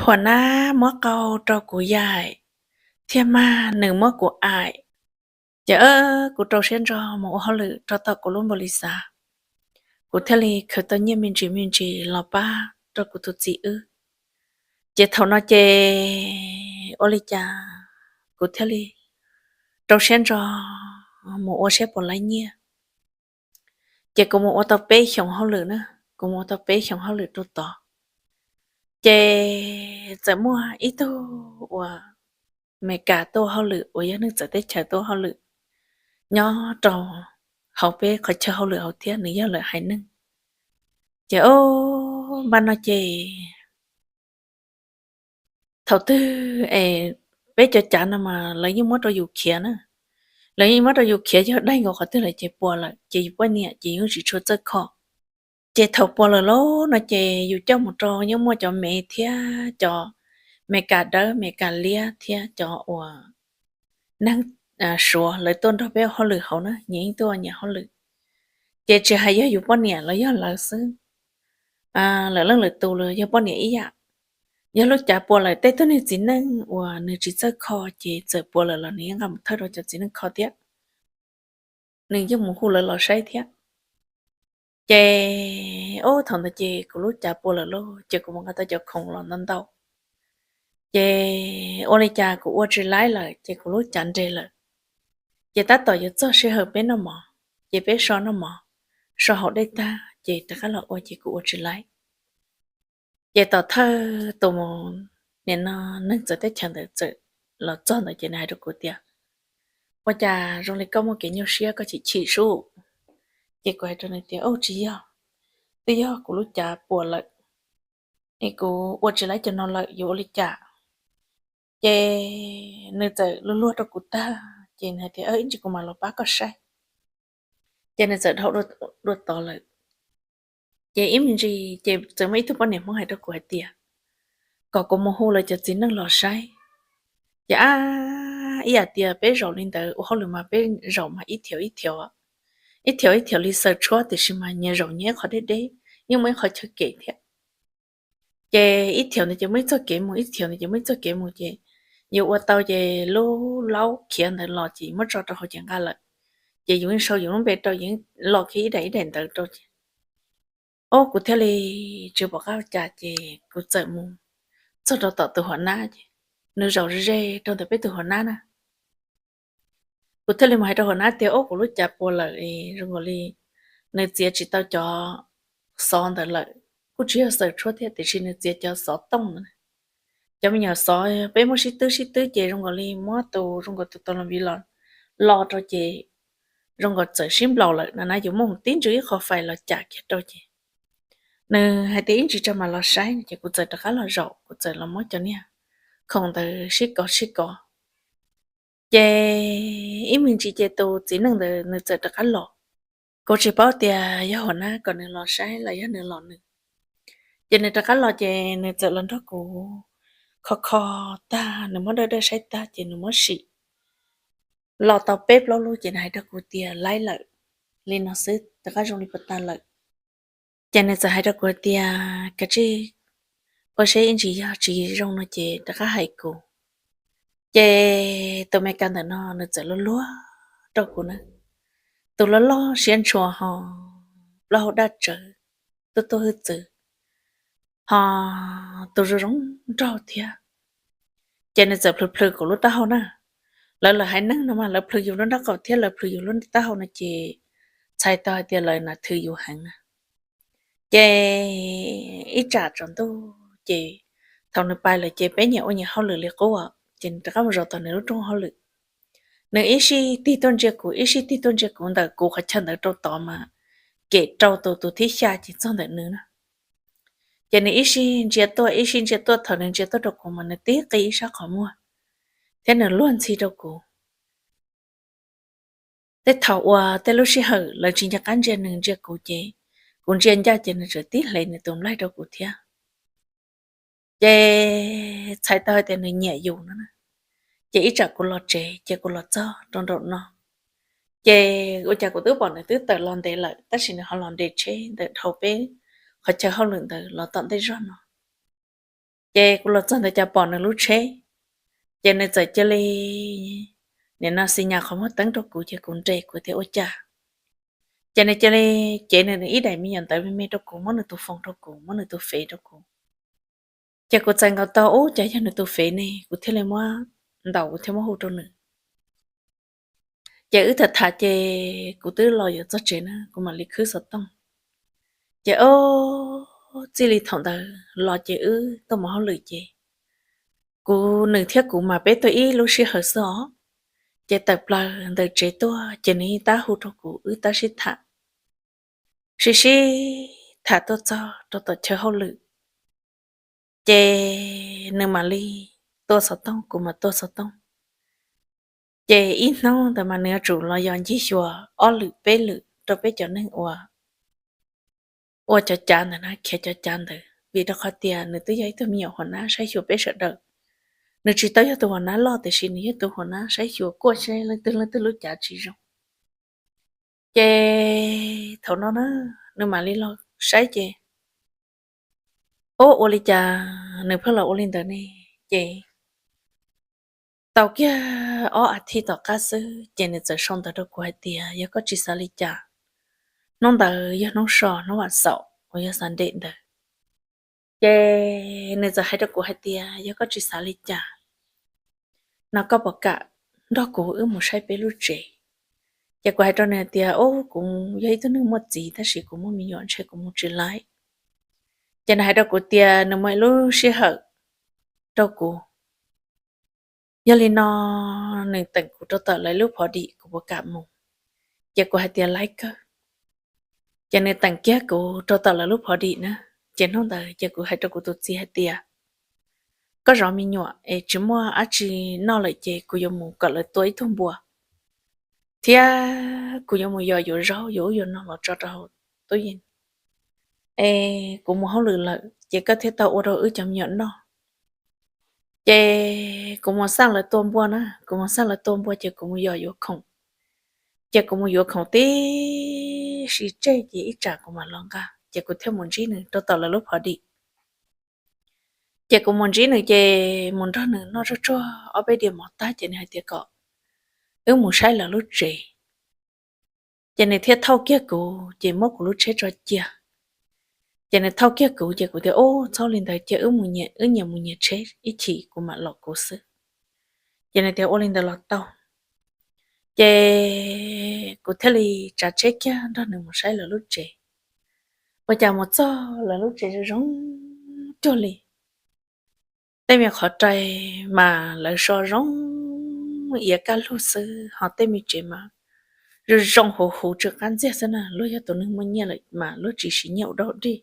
Phom nab muab qau rau kuv yaim, thiab mag nws muab kuv aim. Ces kuv rau siab ntso mus ua hauj lwm rau tom kuv lub npaum li xav. Kuv thiaj li khwv tau nyiaj me ntsis me ntsis los pab rau kuv tus txiv wb. Ces thaum no ces ua li cas kuv thiaj li rau siab ntso mus ua siab puas laib nyiaj. Ces kuv mus ua tau peb xyoos hauj lwm na, kuv mus ua tau peb xyoos hauj lwm rau tod. Ces txawm muaj ib tug uas Amelikas tuaj hauj lwm uas yog neeg txawv teb chaws tuaj hauj lwm nyob rau hauv peb qhov chaw hauj lwm hauv thiab nws yog lawv haiv neeg. Ces o, npaj no ces thaum twg es peb cov cav no mas lawv yeej muab rau yus khiav na. Lawv yeej muab rau yus khiav, yog daig nkaus qhov twg lawm ces puas lawm ces yus poj niam ces yus tsis tshua txawj kho. Ces thaum puas lawm lauj no ces yus coj mus rau yeej muaj cov Mev thiab cov Amelikas dawb, Amelikas liab thiab cov uas neeg Suav lawv tuaj nrog peb ua hauj lwm hauv na, nyias yeej tuaj nyias hauj lwm. Ces tsis hais yog yus poj niam los yog lawv xwb, lawv leej lwm tus los yog poj niam ib yam. Yog lub cav puas lawm tej tug niag txiv neej uas nws tsis txawj kho ces txawm puas lawm los nws yeej nqa mus thawj rau cov txiv neej kho thiab, nws yeej mus hu lawv los saib thiab. Ces o, thaum ntawd ces kuv lub cav puas lawm lauj, ces kuv mus nqa tau cov khoom los ntau ntau. Ces ua li cas kuv ua tsis laib lawm ces kuv lub cav nres lawm. Ces tab tom yuav txog sij hawm peb noj mov, ces peb so noj mov, so haus dej tag ces rov qab los ua ces kuv ua tsis laib. Ces tom thawj tus mus, nim no neeg txawv teb chaws ntawd txawm los txog ntawd ces nws hais rau kuv tias, ua cas zoo li koj muaj kev nyuaj siab koj chim chim sub? Ces kuv hais rau nws tias, u, tsis yog, twb yog kuv lub cav puas lawm es kuv ua tsis laib cov no lawm yuav ua li cas? Ces nws txawm luag luag rau kuv tag ces nws hais tias, ib ntsis kuv mam los pab koj saib. Ces nws txawm dhau dua tod lawm. Ces ib me ntsis ces txawm muaj ib tug poj niam Hmoob hais rau kuv hais tias kom kuv mus hu lawv cov txiv neej los saib. Ces ab, ib yam tias peb zaum li ntawd ua hauj lwm mas peb zaum mas ib thiav ib thiav, ib thiav ib thiav li xaws tshuab tiam sis mas nyias zaum nyias ib qho deb deb, yeej muaj ib qho chaw kev thiab. Ces ib thiav ntawd ces muaj ib txoj kev mus, ib thiav ntawd ces muaj ib txoj kev mus ces yus ua tau ces lub laub khiav ntawd los ces muab tso rau hauv ces nqa lawm. Ces yus yeej sau yus lub npe rau, yus los kiag ib daim ib daim ntawv rau ces, o, kuv thiaj li tsis pom qab ua cas ces kuv txawm mus txog rau tom tus hauv nab ces nws zaum ze rau ntawm peb tus hauv nab na. Kuv thiaj li mus hais rau hauv nab tias, o, kuv lub cav puas lawm, zoo nkaus li nws txiav tsis tau cov xov ntawd lawm, kuj tsis yog xaws tshuab thiab tiam sis nws txiav cov xov tooj ntawd. Cov me nyuam xov peb muab sib twb sib twb ces zoo nkaus li muab tus, zoo nkaus tus tau los viv los, los rau ces zoo nkaus txawm sib nplaum lawm no na, yuav muaj mus tib ntsws ib qho fais los cam kiag rau ces nws hais tias ib ntsis tso mam los saib no ces kuv txawm rov qab los zaum, kuv txawm los muab cov niag khoom ntawd sib kov sib kov. Ces ib me ntsis ces tus txiv neej ntawd nws txawm rov qab los. Kuv tsis paub tias yog hauv nab kom nws los saib los yog nws los nws. Ces nws rov qab los ces nws txawm los nrog kuv kho kho tag, nws muab dawj dawj saib tag ces nws muab sim los tau peb plaub lub ces nws hais rau kuv tias laib lawm, li no xwb rov qab zoo li puas tag lawm. Ces nws txawm hais rau kuv tias kav tsij ua siab ib ntsis, yog tsis zoo no ces rov qab hais kuv. Ces tus Amelikas ntawm no nws txawm luag luag rau kuv na, tus loj loj siab ntshua ho plaub hau daj tsawv, tuaj tuaj hwj txwv, ho tus zoo zoo nraug thiab. Ces nws txawm plhws plhws kuv lub taub hau na. Lawv lawv haiv neeg no mas lawv plhws yus lub nraub qaum thiab lawv plhws yus lub taub hau no ces txhais tau hais tias lawv nas thwm yus heev na. Ces ib tsam tsaus ntuj ces thaum nws pais lawm ces peb nyias ua nyias hauj lwm li qub, ces nws rov qab mus zaum tom nws lub rooj hauj lwm. Nws ib sij tig tuaj ntsia kuv, ib sij tig tuaj ntsia kuv, ntawm kuv qhov chaw ntawd rau tod mas kem rau tus, tus thib xya ces txog ntawm nws na. Ces nws ib sij ntsia tuaj ib sij ntsia tuaj, thaum nws ntsia tuaj rau kuv mas nws tib qi ib sab qhov muag thiab nws luag ntxhi rau kuv. Tej thaum uas tej lub sij hawm lawv tsis nco qab ntsia nws ntsia kuv ces kuv ntsia ncaj ces nws txawm tib hle nws tus nplaig rau kuv thiab. Ces txhais tau hais tias nws nyiam yus no na. Ces ib tsam kuv los tsev ces kuv los txog rau nraum no, ces ua cas kuv twb pom nws twb tawm los ntev lawm tab sis nws ho los nres tsheb ntawm dhau peb qhov chaw hauj lwm ntawd los tom ntej zog no. Ces kuv los txog ntawd cas pom nws lub tsheb, ces nws txawm cia li nim no xi nyas qhov muag teeb rau kuv, ces kuv nres kuv tias ua cas. Ces nws cia li cev nws ib daim me nyuam ntawv me me rau kuv, muab nws tus foos rau kuv, muab nws tus fev rau kuv. Ces kuv txais nkaus tau ub cas yog nws tus fev ne, kuv thiaj li muab ntaus kuv thiaj muab hu rau nws. Ces wb tham tham ces kuv twb los yuav txog tsev na, kuv mam li khwb xov tooj. Ces ob txij li thaum ntawd los ces wb tuaj mus hauj lwm ces kuv, nws thiab kuv mas peb tuaj ib lub sij hawm xwb os. Ces tawm plaws ntawm tsev tuaj ces nws tab hu rau kuv wb tab sib tham, sib sib tham tuaj txog rau tom chaw hauj lwm. Ces nws mam li tua xov tooj, kuv mam tua xov tooj. Ces ib hnub ntawd mas nws yuav tsum los yos ncig xyuas ob lwm peb lwm rau peb cov neeg uas ua cov cav ntawd na, khiav cov cav ntawd, vim rau qhov tias nws twb yog ib tug me nyuam huam nab saib xyuas peb sawv daws. Nws tsis tau yog tus huam nab loj tiam sis nws yog tus huam nab saib xyuas kuaj seb leej twg leej twg lub cav tsis zoo. Ces thaum no na, nws mam li los saib ces, ub, ua li cas nws pheej los ua li ntawd ne? Ces tau kiag ob as thiv tom qab xwb ces nws txawm sau ntawv rau kuv hais tias yog koj tsis xav li cas, hnub ntawd yog hnub so, hnub vas xaum uas yog Sunday ntawd. Ces nws txawm hais rau kuv hais tias yog koj tsis xav li cas no koj puas kam nrog kuv wb mus saib peb lub tsev. Ces kuv hais rau nws hais tias ub, kuv yog ib tug neeg muaj txiv tab sis kuv muaj me nyuam ntshe kuv mus tsis laib. Ces nws hais rau kuv tias nws muaj ib lub sij hawm rau kuv, yog li no nws teem kuv rau tom lawv lub phov dim kuv puas kam mus. Ces kuv hais tias laib kawg. Ces nws teem kiag kuv rau tom lawv lub phov dim na. Ces hnub ntawd ces kuv hais rau kuv tus txiv hais tias koj zov me nyuam es tsis muaj dab tsi noj lawm ces kuv yuav mus kom lawv tua ib tug npua thiab kuv yuav mus yos yuav zaub yuav ub yuav no los tso rau hauv tub yees es kuv mus hauj lwm lawm ces koj thiaj tau ua rau wb cov me nyuam noj. Ces kuv mus xaj lawv tua npua na, kuv mus xaj lawv tua npua ces kuv mus yos yuav khoom. Ces kuv mus yuav khoom tib si tseg ces ib tsam kuv mam los nqa, ces kuv thiaj mus ntsib nws rau tom lawv lub phov dim. Ces kuv mus ntsib nws ces mus nrog nws noj tsuag tsuag ob peb diav mov tag ces nws hais tias kom wb mus saib lawv lub tsev. Ces nws thiaj thauj kiag kuv ces muab kuv lub tsheb tso cia. Ces nws thauj kiag kuv ces kuv tias ub, txhob li ntawd, cia wb mus nyias, wb nyias mus nyias tsheb ib chim kuv mam los kuv xwb. Ces nws tias ua li ntawd los tau. Ces kuv thiaj li tsav tsheb kiag nrog nws mus saib lawv lub tsev. Ua cas mus txog lawv lub tsev zoo zoo cuag li tej me qhov rai mas lawv so zoo iav kaj lug xwb, ho tej me tsev mas zoo zoo huv huv tsw qab ntxiag xwb na. Luag yog tus neeg muaj nyiaj lawm mas luag tsis siv nyiaj ua dog dig.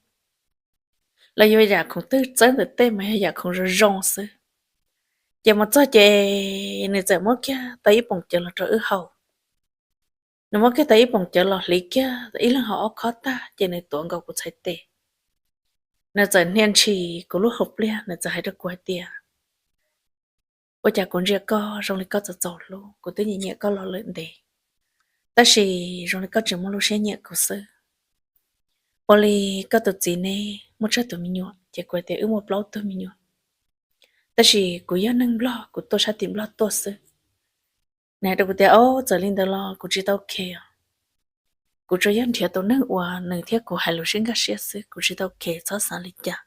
Lawv yuav yam khoom twg txawb ntawm tej mas yog yam khoom zoo zoo xwb. Ces mus txog ces nws txawm muab kiag tau ib poom cawv los rau wb haus. Nws muab kiag tau ib poom cawv los hliv kiag ib leeg haus ob khob tag ces nws tuav nkaus kuv txhais tes. Nws txawm hnia ntshis kuv lub hauv pliaj, nws txawm hais rau kuv hais tias ua cas kuv ntsia koj zoo li koj txaus txaus hlub, kuv twb nyiam nyiam koj los lawm ntev, tab sis zoo li koj tsis muaj lub siab nyiam kuv xwb. Ua li koj tus txiv ne muaj tsawg tus me nyuam? Ces kuv hais tias wb muaj plaub tug me nyuam, tab sis kuv yog neeg Nplog, kuv tuaj sab tim Nplog tuaj xwb. Nws hais rau kuv tias o, txawm li ntawd los kuv tsis tau khev os. Kuv tsuas yog nrhiav tus neeg uas nws thiab kuv hais lus sib nkag siab xwb, kuv tsis tau khev, txhob xav li cas.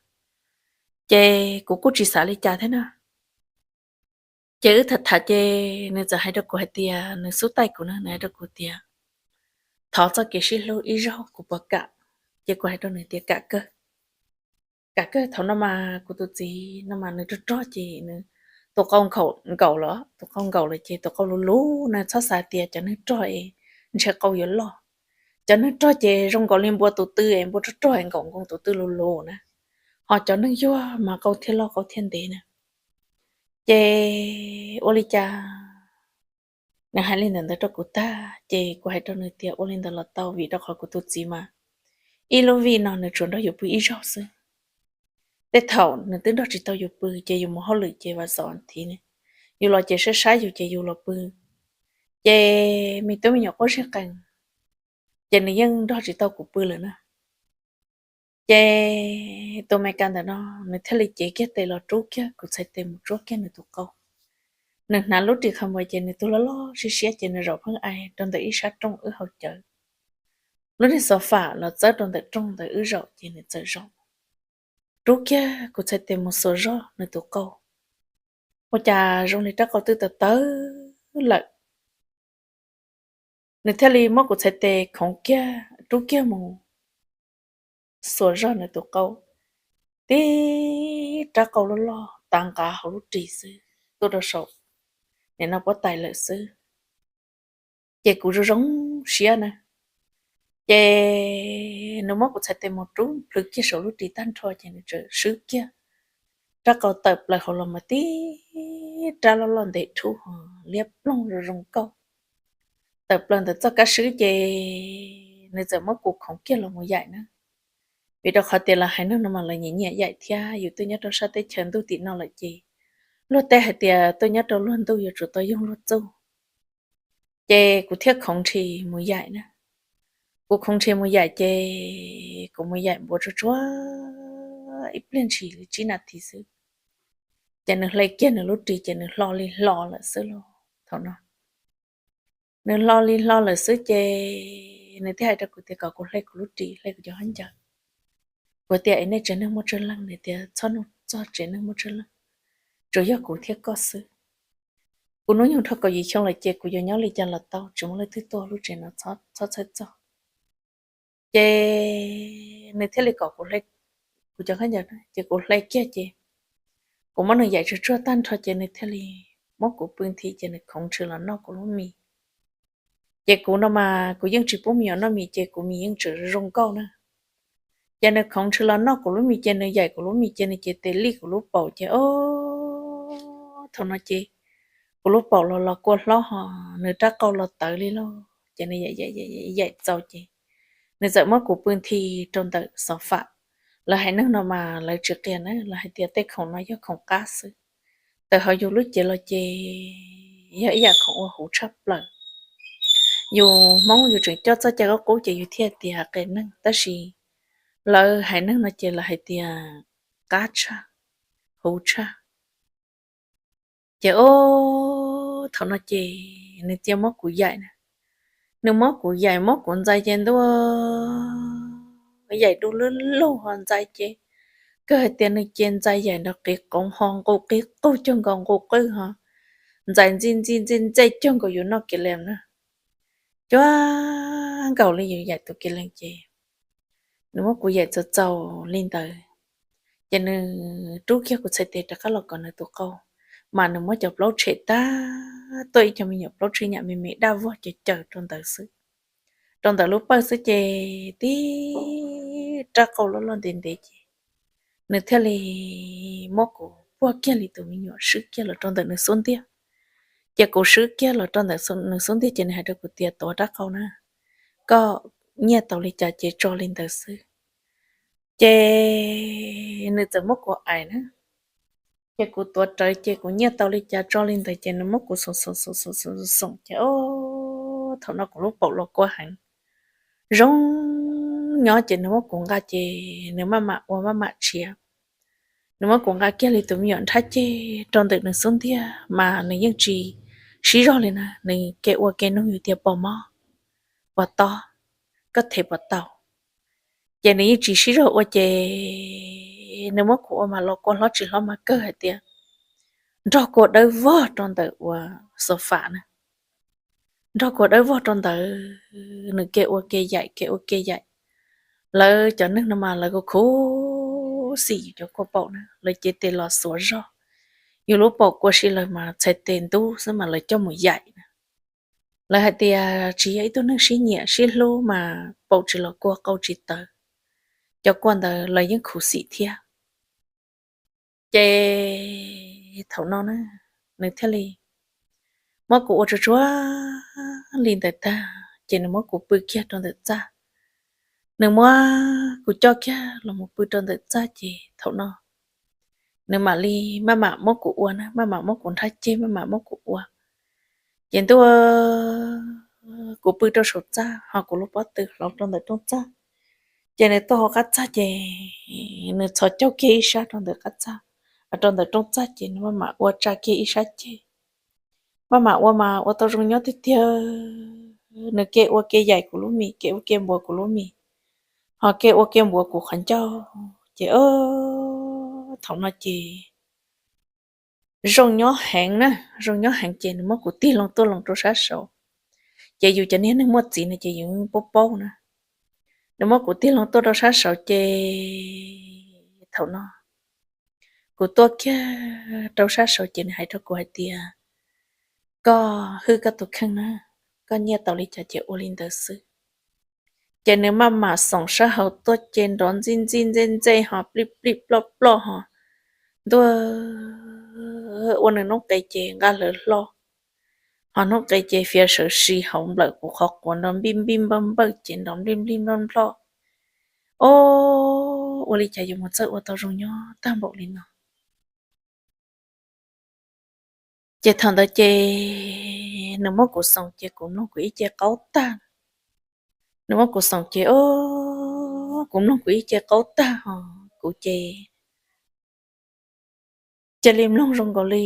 Ces kuv kuj tsis xav li cas thiab na. Ces wb tham tham ces nws txawm hais rau kuv hais tias nws xub taij kuv na, nws hais rau kuv tias thov txoj kev sib hlub ib zaug kuv puas kam. Ces kuv hais rau nws tias kam kawg. Kam kawg. Thaum no mas kuv tus txiv no mas nws rog rog ces nws tus qau nkaum los, tus qau nkaum lawm ces tus qau luv luv na, txhob xav tias cov neeg rog es ntshe qau yuav loj. Cov neeg rog ces zoo nkaus li npua tus tw es npua rog rog es nkaum nkoos tus tw luv luv na, ho cov neeg yuag mas qau thiaj loj qau thiaj ntev na. Ces ua li cas nws hais li ntawd ntawd rau kuv tag ces kuv hais rau nws tias ua li ntawd los tau, vim rau qhov kuv tus txiv mas ib lub vij no nws tsuas nrog yus pw ib zaug xwb. Tej thaum nws twb nrog tsis tau yus pw ces yus mus hauj lwm ces vas xaum thiv, yus los ces saib saib yus ces yus los pw. Ces me tub me nyuam quab zig qees, ces nws yeej nrog tsis tau kuv pw lawm na. Ces tus Amelikas ntawm no nws thiaj li cev kiag tes los rub kiag kuv txhais tes mus tsuab kiag nws tus qau. Nws hnav lub ris qhov npua ces nws tus loj loj siab siab ces nws zaum pheej ais rau ntawm ib sab rooj wb haus cawv. Lub niag xov fam los txawb rau ntawm rooj ntawd wb zaum ces nws txawm zaum rub kiag kuv txhais tes mus xuas zog nws tus qau. Ua cas zoo li rab qau twb tawv tawv lawm. Nws thiaj li muab kuv txhais tes khoov kiag rub kiag mus xuas zog nws tus qau, tib rab qau loj loj tav nqav hauv lub ris xwb tuaj rau saum nim no puab tais lawm xwb. Ces kuv zoo zoo siab na, ces nws muab kuv txhais tes mus rub plhws kiag saum lub ris tag nrho ces nws txawm swb kiag rab qau tawm plaws hauv los mas tib rab loj loj ntev dhub ho liab ploog zoo zoo nkauj tawm plaws ntawm txoj kab swb ces nws txawm muab kuv khoov kiag los mus yaim na. Vim rau qhov tias lawv haiv neeg no mas lawv nyiam nyiam yaim thiab yus tuaj nyob rau sab teb chaws ntuj tim no lawm ces luag tej hais tias tuaj nyob rau luag ntuj yuav tsum tau yoog luag txuj. Ces kuv thiaj khoov ntshis mus yaim na. Kuv khoov ntshis mus yaim ces kuv mus yaim npuav tsuag tsuag ib pliag ntshis li tsib nas this xwb, ces nws hle kiag nws lub ris ces nws hlo li hlo lawm xwb lauj. Thaum no nws hlo li hlo lawm xwb ces nws thiaj hais rau kuv tias kom kuv hle kuv lub ris, hle kuv cov khaub ncaws. Kuv tias es nej tsev neeg muaj tsawg leej? Nws tias txhob nug txog tsev neeg muaj tsawg leej, tsuas yog kuv thiab koj xwb. Kuv hnub nyoog dhau kaum yim xyoo lawm ces kuv yuav nyob li cas los tau, tsis muaj leej twg tuaj lub tsev no, txhob txhawj txog. Ces nws thiaj li kom kuv hle kuv cov khaub ncaws, ces kuv hle kiag ces kuv muab nws yaim tsuag tsuag tag nrho ces nws thiaj li muab kuv pw nthi ces nws khoov ntshis los noj kuv lub mis. Ces kuv no mas kuv yeej tsis pub me nyuam noj mis ces kuv mis yeej tseem zoo nkauj na. Ces nws khoov ntshis los noj kuv lub mis ces nws yaim kuv lub mis ces nws cev tes lij kuv lub paum ces o, thaum no ces kuv lub paum los los kua hlob ho nws rab qau los tawv li lauj. Ces nws yaim txaus ces nws txawm muab kuv pw nthi rau ntawm xov fam. Lawv haiv neeg no mas lawv tsis qia na, lawv hais tias tej khoom no yog khoom qab xwb. Tawm hauv yus lub cev los ces yog ib yam khoom uas huv tshaj plaws. Yus Hmoob yus tseem coj txoj cai qub qub ces yus thiaj tias qias neeg, tab sis lawv haiv neeg no ces lawv hais tias qab tshaj, huv tshaj. Ces o, thaum no ces nws cia muab kuv yaim na, nws muab kuv yaim muab kuv ntxais ces ntuj, yaim du lug lug ho ntxais ces kawg hais tias nws ces ntxais yaim nrov qis qoov ho nqus qig qug cuag nkaus nqus qwj ho ntxais ntxi ntxi ntxi ntxi cuag nkaus yus noj kiav lees na. Cuag nkaus li yus yaim tus kiav lees ces nws muab kuv yaim txaus txaus li ntawd, ces nws rub kiag kuv txhais tes rov qab los kom nws tus qau, mas nws muab cov plaub tshem tag, tuaj ib co me nyuam plaub tshem nyam me me daj vog caws caws rau ntawd xwb, rau ntawm lub pawj xwb ces tib rab qau loj loj ntev ntev ces nws thiaj li muab kuv puag kiag li tus me nyuam swb kiag los rau ntawm nws xub ntiag. Ces kuv swb kiag los rau ntawm nws xub ntiag ces nws hais rau kuv tias tuav rab qau na, koj nyiaj tau li cas ces tso li ntawd xwb. Ces nws txawm muab kuv aim na, ces kuv tuav rawv ces kuv nyiaj tau li cas tso li ntawd ces nws muab kuv xoom xoom xoom xoom xoom xoom ces o, thaum no kuv lub paum los kua heev. Zoo nyob ces nws muab kuv nqa ces nws maj mam ua maj mam tshiav. Nws muab kuv nqa kiag li tus me nyuam nrhab ceg rau ntawm nws xub ntiag mas nws yeej tsis sib zog li na, nws ke ua ke nug yus tias pom mob, pom tob, koj them puas tau. Ces nws yeej tsis sib zog ua ces nws muab kuv ua mas los kua hlob tsis hlob mas kawg hais tias nrog kua dawb vog rau ntawm uas xov fam na, nrog kua dawb vog rau ntawd, nws ke ua ke yaim ke ua ke yaim. Lawv cov neeg no mas lawv kuj khuv xim yus cov kua paum na, lawv cev tes los xuas zog yus lub paum kua si lawm mas txhais tes ntub xwb mas lawv coj mus yaim na. Lawv hais tias tsis yog ib tug neeg sib nyiam sib hlub mas paum tsis los kua qau tsis tawv, cov kua ntawd lawv yeej khuv xim thiab. Ces thaum no na, nws thiaj li muab kuv ua tsuag tsuag li ntawd tag ces nws muab kuv pw kiag rau ntawm txaj. Nws muab kuv coj kiag los mus pw rau ntawm txaj ces thaum no nws mam li maj mam muab kuv ua na, maj mam muab kuv nrhab ceg, maj mam muab kuv ua. Ces ntuj, kuv pw rau saum txaj ho kuv lub pob tw hloov rau ntawm rooj txaj, Ces nws tuaj hauv qab txag ces nws txhos caug kiag ib sab rau ntawm qab txag, rau ntawm rooj txag ces nws maj mam ua tsa kiag ib sab ceg. Maj mam ua mas ua tau zoo nyob tiag tiag, nws ke ua ke yaim kuv lub mis, ke ua ke npuav kuv lub mis, ho ke ua ke npuav kuv qhov ncauj ces thaum no ces zoo nyob heev na, zoo nyob heev ces nws muab kuv tig loo tuaj loo rau sab saud. Ces yus cov niag neeg muaj txiv no ces yus paub paub na. Nws muab kuv tig loo tuaj rau sab saud ces thaum no kuv tuaj kiag rau sab saud ces nws hais rau kuv hais tias, koj hwj koj tus kheej na, koj nyiaj tau li cas ces ua li ntawd xwb. Ces nws maj mam xoom sab hauv tuaj ces nrov ntxij ntxij ntxej ntxej ho plij plij ploj ploj ho ntuj, ua nws noob qes ces nqa hlawv hlo, ho noob qes ces fiav sawv si hauv nplawm kuv qhov quav nrov npij npij npawj npawj ces nrov nplij nplij nploj nploj. Ob, ua li cas yuav mus txawj ua tau zoo nyob tag npaum li no. Ces thaum ntawd ces nws muab kuv xoom ces kuv mloog kuv ib ce qaub tag. Nws muab kuv xoom ces ob, kuv mloog kuv ib ce qaub tag ho kuv ces cia li mloog zoo nkaus li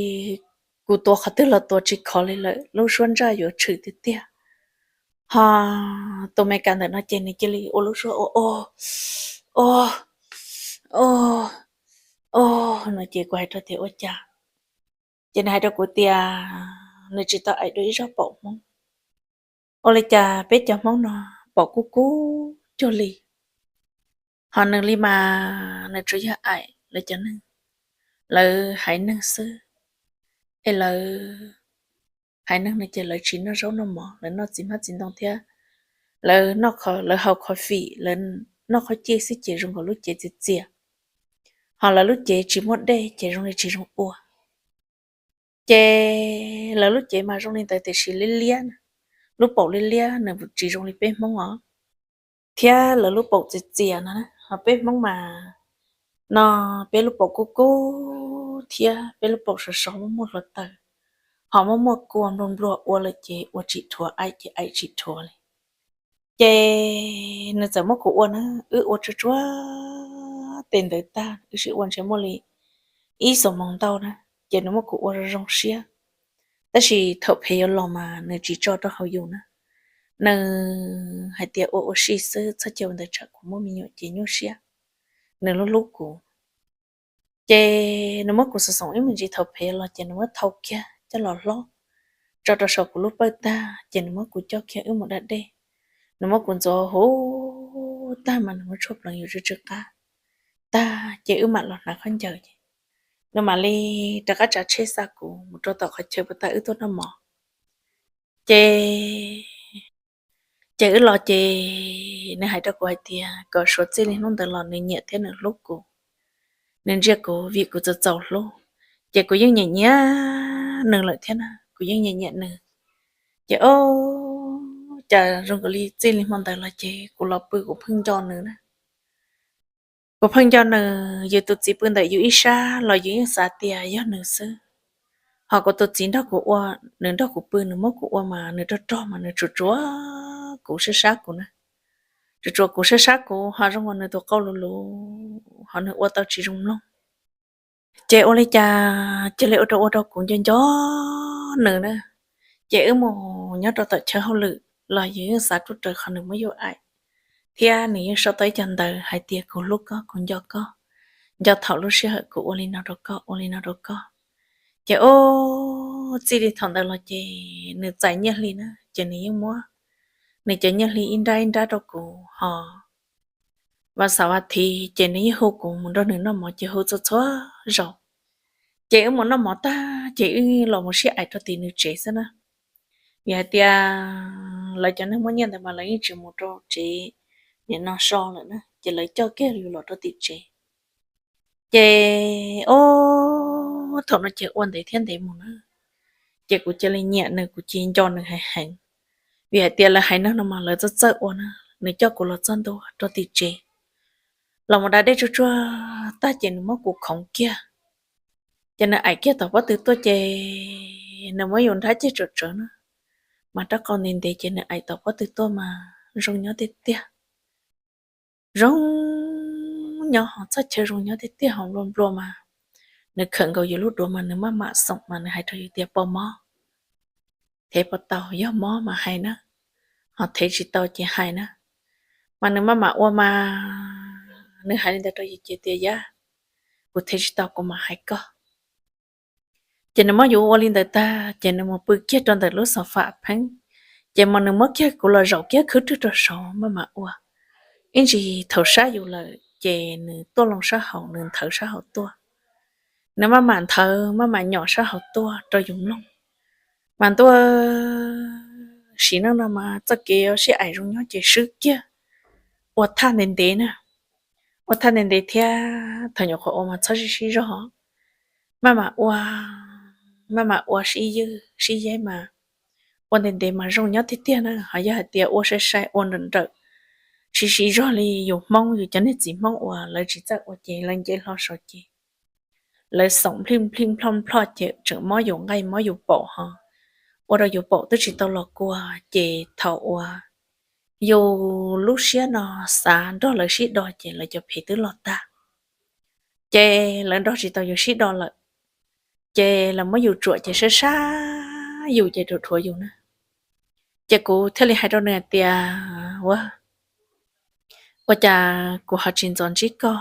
kuv tuav qhov twg los tuav tsis khov li lawm, lub suab ntsaj yuav tshwm tiag tiag. Ho tus Meskas ntawm no ces nws cia li ua lub suab ua o o o no ces kuv hais rau tias ua cas, ces nws hais rau kuv tias nws tsis tau aim dua ib zaug paum Hmoob. Ua li cas peb cov Hmoob no paum kub kub cuag li, ho nws li mas nws tsuas yog aim lawv cov neeg, lawv haiv neeg xwb, es lawv haiv neeg no ces lawv tsis noj zaub noj mov, lawv noj txiv hmab txiv ntoo thiab lawv noj, lawv haus coffee, lawv noj qhob ciaj xwb ces zoo nkaus lub cev txias txias, ho lawv lub cev tsis muaj dej ces zoo li tsis zoo ua. Ces lawv lub cev mas zoo li ntawd tiam sis liab liab, lub paum liab liab, nws tsis zoo li peb Hmoob os. Thiab lawv lub paum txias txias no, ho peb Hmoob mas no, peb lub paum kub kub thiab peb lub paum sov sov muaj muaj hluav taws, ho muaj muaj kua nplua nplua ua lawm ces ua tsis dhuav, aim ces aim tsis dhuav li. Ces nws txawm muab kuv ua na, wb ua tsuag tsuag tes ntawd tag wb sib ua ntshe muaj li ib xuab moos ntau na, ces nws muab kuv ua zoo zoo siab. Tab sis thaum phem yuav los mas nws tsis tso rau hauv yus na, nws hais tias ua ua si xwb, txhob cia ua ntawd tsam kuv muaj me nyuam ces nyuaj siab. Nws hlub hlub kuv, ces nws muab kuv xoom xoom ib me ntsis thaum phem los ces nws muab thau kiag coj los hlob tso rau saum kuv lub pawj tag ces nws muab kuv coj kiag wb mus da dej. Nws muab kuv ntxuav huv tag mas nws muab tshuaj pleev yus tsw tsw qab tag ces wb mam los hnav khaub ncaws ces nws mam li rov qab tsav tsheb xa kuv mus rau tom qhov chaw puas tag wb tuaj noj mov. Ces, ces wb los ces nws hais rau kuv hais tias kom suav txij li hnub ntawd los nws nyiam thiab nws hlub kuv, nws ntsia kuv vim kuv txaus txaus hlub. Ces kuv yeej nyiam nyiam nws lawm thiab na, kuv yeej nyiam nyiam nws. Ces o, cas zoo nkaus li txij li hmo ntawd los ces kuv los pw kuv pheej nco nws na. Kuv pheej nco nws, yus tus txiv pw ntawm yus ib sab los yus yeej xav tias yog nws xwb. Ho kuv tus txiv nrog kuv ua, nws nrog kuv pw nws muab kuv ua mas nws rog rog mas nws tsuas tsuav kuv sab sab kuv na. Tsuas tsuav kuv sab sab kuv ho zoo ua nws tus qau lus lus ho nws ua tau tsis zoo mloog. Ces ua li cas cia li ua rau ua rau kuv nco nco nws na. Ces wb mus nyob rau tom chaw hauj lwm los yus yeej xav ruaj raws qhov nws muab yus aim, thiab nws yeej sau tau ib co ntawv hais tias kuv hlub koj, kuv nco koj, nco thaum lub sij hawm kuv ua li no rau koj, ua li no rau koj. Ces o, txij li thaum ntawd los ces nws txais nyiaj hli na ces nws yeej muab nws cov nyiaj hli ib nrab ib nrab rau kuv ho vas xaum vas thiv ces nws yeej hu kuv mus nrog nws noj mov ces hu txhua txhua zaus. Ces wb mus noj mov tag ces wb los mus sib aim rau tim nws tsev xwb na. Vim hais tias lawv cov neeg muaj nyiaj ntawd mas lawv yeej tsis mus rau tsev nim no so lawm na ces lawv coj kiag yus los rau tim tsev. Ces o, thaum no ces ua ntev thiab ntev mus na, ces kuv cia li nyiam nws, kuv cia li nco nws heev heev. Vim hais tias lawv haiv neeg no mas lawv txawj txawj ua na, nws coj kuv los txog ntua rau tim tsev, los mus da dej tsuag tsuag tag ces nws muab kuv khoov kiag, ces nws aim kiag tom pob tw tuaj ces nws muab yus nrhab ceg tsawm tsawv na, mas rab qau ntev ntev ces nws aim tom pob tw tuaj mas zoo nyob tiag tiag. zoo nyob, ho txoj chaw zoo nyob tiag tiag, ho nplua nplua mas nws khawm nkaus yus lub duav mas nws maj mam xoom mas nws hais rau yus tias poj mob, thev puas tau, yog mob mas hais na, ho thev tsis tau ces hais na. Mas nws maj mam ua mas nws hais li ntawd rau yus ces tias yab, kuv thev tsis tau kuv mam hais koj. Ces nws muab yus ua li ntawd tag ces nws mus pw kiag rau ntawm lub xov fam pheeb, ces mas nws muab kiag kuv los zaum kiag khwb rwg rau saud maj mam ua. Ib ntsis thaum sab yus lawm ces nws tuaj loo sab hauv, nws nthawv sab hauv tuaj, nws maj mam nthawv maj mam nyom sab hauv tuaj rau yus mloog. Mas ntuj, sim neej no mas txoj kev sib aim zoo nyob ces swb kiag, ua thaj ntev ntev na, ua thaj ntev ntev thiab thaum nyuam qhuav ua mas txhob sib sib zog, maj mam ua, maj mam ua sib ywj sib yeb mas ua ntev ntev mas zoo nyob tiag tiag na. Ho yog hais tias ua sai sai ua nrawm nrawm, sib sib zog li yus Hmoob, yus cov niag txiv Hmoob uas lawv tsis txawj ua ces lawv nce hlo saud ces lawv xoom nplij nplij nploj nploj ces tseem mob yus nqaij mob yus paum ho ua rau yus paum twb tsis tau los kua. Ces thaum uas yus lub siab no xav nrog lawv sib do ces lawv cov phem twb los tag, ces lawv nrog tsis tau yus sib do lawm, ces lawv muab yus tsuam ces sab sab yus ces rhuav rhuav yus na. Ces kuv thiaj li hais rau nws hais tias ua ua cas kuv ho tsis ntxov ntsib koj?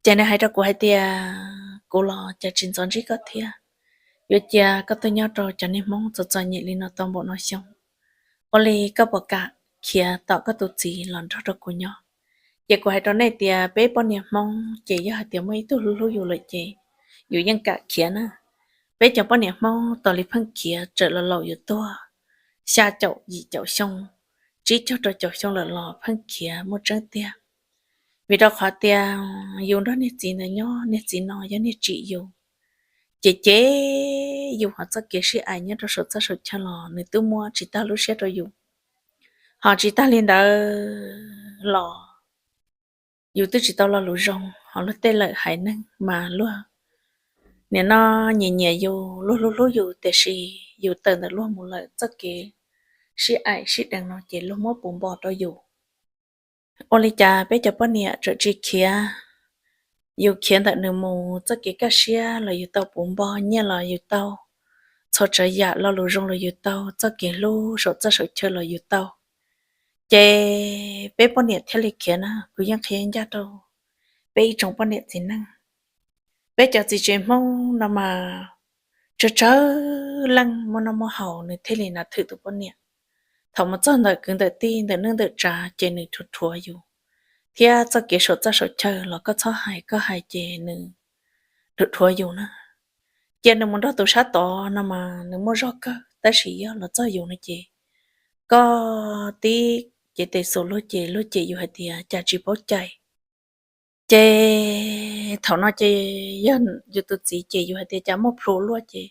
Ces nws hais rau kuv hais tias kuv los cas tsis ntxov ntsib koj thiab, yuav cia koj tuaj nyob rau cov niag Hmoob txom txom nyem li no tau npaum no xyoo, ua li koj puas kam khiav tom koj tus txiv los nrog rau kuv nyob? Ces kuv hais rau nej tias peb poj niam Hmoob ces yog hais tias muaj ib tug hlub hlub yus lawm ces yus yeej kam khiav na. Peb cov poj niam Hmoob tos li pheej khiav, txawm los laus yus tuag xya caum yim caum xyoo, tsib caug rau caum xyoo lawm los pheej khiav muaj tseeb tiag. Vim rau qhov tias yus nrog niag txiv ntawd nyob, niag txiv no yog niag tsim yus, ces ces yus ho txoj kev sib aim nyob rau saum txaj saum chaw los nws twb muab tsis tag lub siab rau yus. Ho tsis tag li ntawd los yus twb tsis tau lo lus zoo, ho luag tej lawm haiv neeg mas luag nim no nyiam nyiam yus, luag hlub hlub yus, tiam sis yus tawm ntawm luag mus lawm, txoj kev sib aim sib deev no ces luag muab puv npo rau yus. Ua li cas peb cov poj niam txawm tsis khiav, yus khiav ntawm nws mus, txoj kev kaj siab los yus tau puv npo, nyiaj los yus tau, txhua tsav yam lo lus zoo los yus tau, txoj kev hlub saum txaj saum chaw los yus tau. Ces peb poj niam thiaj li khiav na. Kuv yeej qhia ncaj rau peb ib tsoom poj niam txiv neej, peb cov txiv tsev Hmoob no mas tsawg tsawg leej muaj noj muaj haus nws thiaj li hnav thwm tus poj niam. Thaum mus txog ntawm kwv ntawm tij, ntawm neej ntawm tsav ces nws rhuav rhuav yus, thiab txoj kev saum txaj saum chaw los koj txhob hais, koj hais ces nws rhuav rhuav yus na. Cia nws mus nrog tus sab tod no mas nws muaj zog kawg, tab sis yog los txog yus no ces koj tib cev tes xus luag ces luag cem yus hais tias cas tsis paub cai. Ces thaum no ces yog yus tus txiv ces yus hais tias cas muaj plhu luaj ces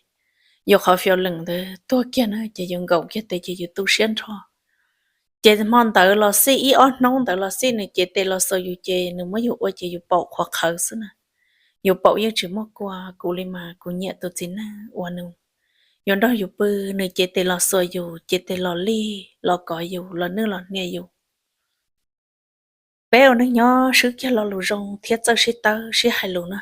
yus qhov fiav lees ntawd tuag kiag na, ces yus nkaum kiag tes ces yus tu siab nrho. Ces hmo ntawd los xij, ib ob hnub ntawd los xij, nws cev tes los xuas yus ces nws muab yus ua ces yus paum qhuav qhawv xwb na. Yus paum yeej tsis muaj kua. Kuv li mas kuv nyiam tus txiv neej uas nws yuav nrog yus pw, nws cev tes los xuas yus, cev tes los lij los kov yus, los nwj los hnia yus. Peb ua neej nyob swb kiag lo lus zoo thiab txawj sib tawb sib hais lus na.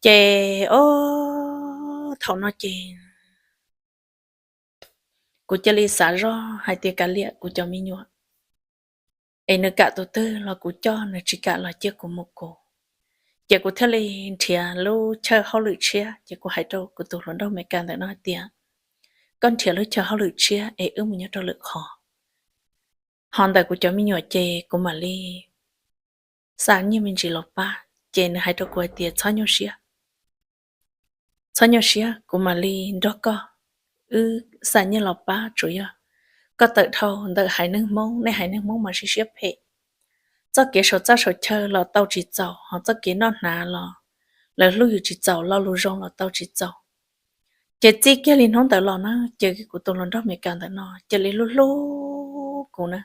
Ces ob thaum no ces kuv cia li xav zoj hais tias kav liam kuv cov me nyuam, es nws kam tus twg los kuv coj, nws tsis kam los cia kuv mus kuv. Ces kuv thiaj li nrhiav lub chaw hauj lwm tshiab, ces kuv hais rau kuv tus hluas nraug Amelikas ntawm no hais tias koj nrhiav lub chaw hauj lwm tshiab es wb mus nyob rau lwm qhov. Ho ntawm kuv cov me nyuam ces kuv mam li xa nyiaj me ntsis los pab. Ces nws hais rau kuv hais tias txhob nyuaj siab, txhob nyuaj siab, kuv mam li nrog koj wb xa nyiaj los pab. Tsuas yog koj tawm dhau ntawm haiv neeg Hmoob, nej haiv neeg Hmoob mas siab siab phem. Txoj kev saum txaj saum chaw los tau tsis txaus, ho txoj kev noj hnav los lawv hlub yus tsis txaus, lo lus zoo los tau tsis txaus. Ces txij kiag li hnub ntawd los na, ces kuv tus hluas nraug Amelikas ntawm no cia li hlub hlub kuv na.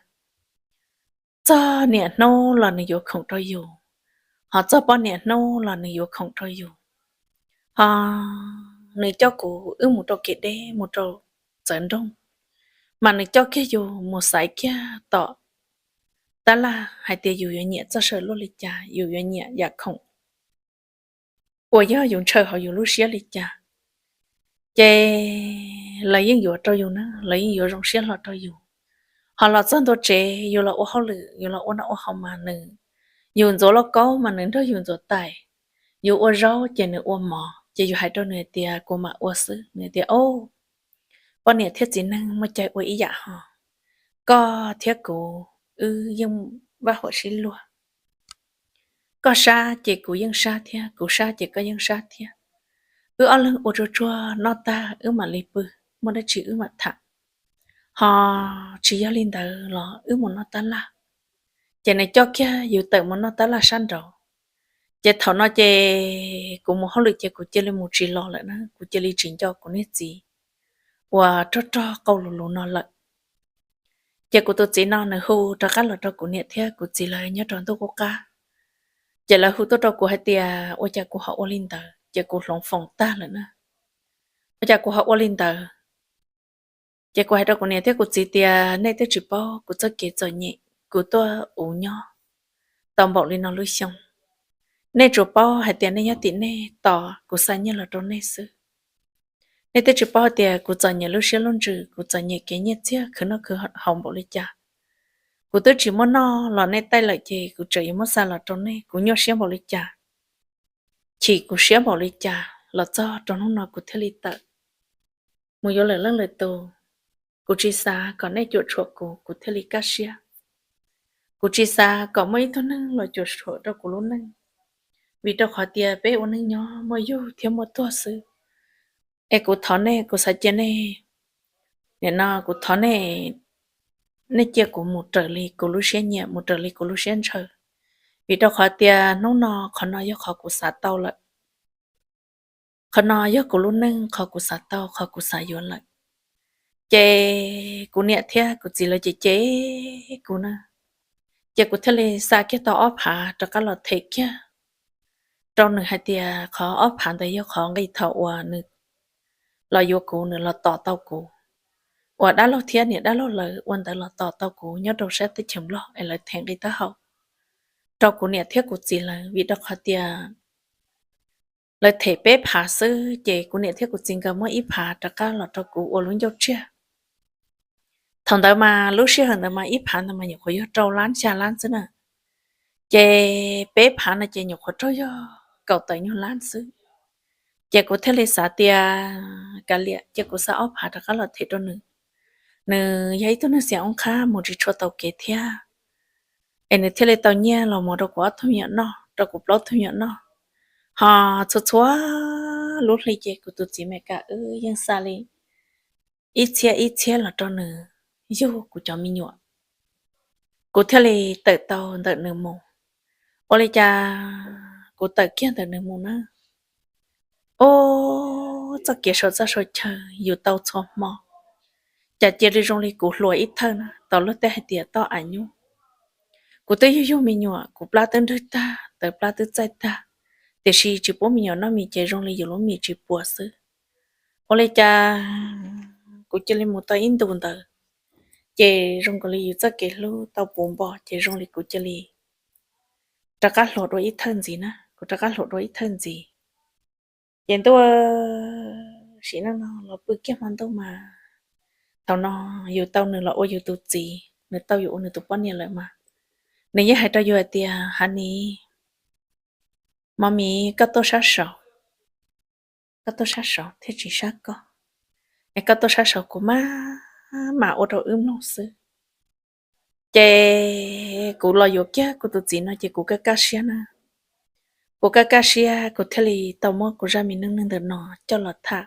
Txog niam hnub los nws yuav khoom rau yus, ho txog poj niam hnub los nws yuav khoom rau yus. Ho nws coj kuv wb mus rau kev deb, mus rau txawv nroog, mas nws coj kiag yus mus xaiv kiag tom tab laj hais tias yus yuav nyiam txoj saw luaj li cas, yus yuav nyiam yam khoom uas yog yus ntshaw hauv yus lub siab li cas, ces lawv yeej yuav rau yus na, lawv yeej yuav zoo siab hlo rau yus. Ho los txog ntua tsev, yus los ua hauj lwm, yus los ua noj ua haus mas nws, yus ntxuav lauj kaub mas nws nrog yus ntxuav tais, yus ua zaub ces nws ua mov, ces yus hais rau nws hais tias kuv mam ua xwb, nws tias o, poj niam thiab txiv neej muaj cai ua ib yam ho, koj thiab kuv wb yeej vaj huam sib luag, koj sab ces kuv yeej sab thiab, kuv sab ces koj yeej sab thiab. Wb ob leeg ua tsuag tsuag noj tag wb mam li pw, muaj dab tsi wb mam tham. Ho tsis yog li ntawd los wb mus noj tab laj. Ces nws coj kiag yus tawm mus noj tab laj sab nraud. Ces thaum no ces kuv mus hauj lwm ces kuv cia li mus tsis los lawm na, kuv cia li tsis nco kuv niag txiv uas rog rog qau lus lus no lawm. Ces kuv tus txiv no nws hu rov qab los rau kuv niam thiab kuv txiv lawv nyob rau ntuj qub qab. Ces lawv hu tuaj rau kuv hais tias ua cas kuv ho ua li ntawd, ces kuv hloov foos tag lawm na. Ua cas kuv ho ua li ntawd? Ces kuv hais rau kuv niam thiab kuv txiv tias nej twb tsis paub kuv txoj kev txom nyem, kuv tuaj uv nyob tau npaum li no lub xyoo. Nej tsuas paub hais tias nej nyob tim nej tos kuv xa nyiaj los rau nej xwb. Nej twb tsis paub hais tias kuv txom nyem lub siab lub ntsws, kuv txom nyem kev nyiaj txiag khwv noj khwv haus npaum li cas. Kuv twb tsis muaj noj los nej taij lawm ces kuv tseem yuav muab xa los rau nej, kuv nyuaj siab npaum li cas, chim kuv siab npaum li cas los txog rau hnub no kuv thiaj li tawm mus yuav lwm leej lwm tus. Kuv tsis xav kom nej cuam tshuam kuv, kuv thiaj li kaj siab. Kuv tsis xav kom muaj ib tug neeg los cuam tshuam rau kuv lub neej, vim rau qhov tias peb ua neej nyob muaj yug thiab muaj tuag xwb. Es kuv thov nej, kuv xav cia nej, nim no kuv thov nej, nej cia kuv mus raws li kuv lub siab nyiam, mus raws li kuv lub siab ntshaw, vim rau qhov tias hnub no qhov no yog qhov kuv xav tau lawm. Qhov no yog kuv lub neej, qhov kuv xav tau, qhov kuv xav yuav lawm. Ces kuv niam thiab kuv txiv lawv cem cem kuv na, ces kuv thiaj li xa kiag tau ob phav rov qab los them kiag rau nws hais tias qhov ob phav ntawd yog qhov nqi thaum uas nws los yuav kuv, nws los tos tau kuv, uas dab laug thiab niam dab laug lawv ua ntawd los tos tau kuv nyob rau sab teb chaws Nplog es lawv them nqi taub hau rau kuv niam thiab kuv txiv lawv, vim rau qhov tias lawv them peb phav xwb ces kuv niam thiab kuv txiv nkawd muab ib phav rov qab los rau kuv ua lub ncauj tsiag. Thaum ntawd mas lub sij hawm ntawd mas ib phav ntawd mas nyuam qhuav yog rau lab xya lab xwb na, ces peb phav no ces nyuam qhuav raug yog kaum tawm nyuag lab xwb. Ces kuv thiaj li xav tias kav liam, cia kuv xa ob phav rov qab los them rau nws. Nws yog ib tug neeg xiam oob qhab mus tsis tshua tau kev thiab, es nws thiaj li tau nyiaj los muag rau kuv ob tug me nyuam noj, rau kuv plaub tug me nyuam noj. Ho txhua txhua lub hli ces kuv tus txiv Amelikas wb yeej xa li ib txhiab ib txhiab los rau nws yug kuv cov me nyuam. Kuv thiaj li tawm tau ntawm nws mus. Ua li cas kuv tawm kiag ntawm nws mus na, ub, txoj kev sau txoj sau chaw yus tau txhua hmo, cas cia li zoo li kuv hluas ib thawj na, tau luag tej hais tias toj av nyuj. Kuv twb yug yug me nyuam, kuv plab twb nrwg tag, tawv plab twb txaij tag, tiam sis tsis pub me nyuam noj mis ces zoo li yus lub mis tsis puas xwb. Ua li cas kuv cia li mus tau ib ntus ntawd, ces zoo nkaus li yus txoj kev hlub tau puv npo, ces zoo li kuv cia li rov qab hluas dua ib thawj ntxiv na, kuv rov qab hluas dua ib thawj ntxiv. Ces ntuj, sim neej no los pw kiag hmo ntuj mas, thaum no yus tau nws los ua yus tus txiv, nws tau yus ua nws tus poj niam lawm mas, nws yeej hais rau yus hais tias, Hav Nis, Mos Mis, koj tuaj sab saud, koj tuaj sab saud thiaj tsis sab koj, es koj tuaj sab saud kuv maj mam ua rau wb mloog xwb. Ces kuv los yuav kiag kuv tus txiv no ces kuv kaj kaj siab na. Kuv kaj kaj siab kuv thiaj li tau muab kuv zaj me neej neeg ntawm no coj los tham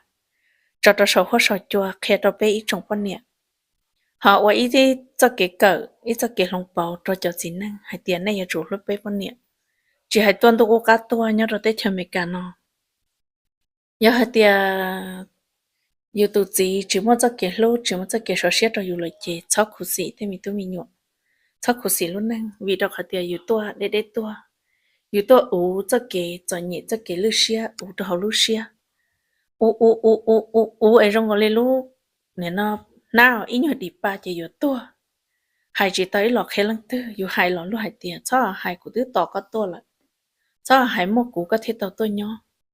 tso rau saum huab saum cua qhia rau peb ib tsoom poj niam, ho ua ib txoj kev kawm, ib txoj kev hloov pauv rau cov txiv neej hais tias nej yuav tsum hlub peb poj niam, tsis hais tuaj ntuj qub qab tuaj nyob rau teb chaws Amelikas no. Yog hais tias yus tus txiv tsis muaj txoj kev hlub, tsis muaj txoj kev sov siab rau yus lawm ces txhob khuv xim tej me tub me nyuam, txhob khuv xim lub neej, vim rau qhov tias yus tuaj deb deb tuaj, yus tuaj uv txoj kev txom nyem, txoj kev lwj siab uv rau hauv lub siab, uv uv uv uv uv uv es zoo nkaus li lub, nim no hnab ib nyuag dim pa ces yuav tuag. hais tsis tau ib los qhia leej twg, yus hais los luag hais tias txhob hais, kuv twb tos koj tuaj lawm, txhob hais, muaj kuv koj thiaj tau tuaj nyob.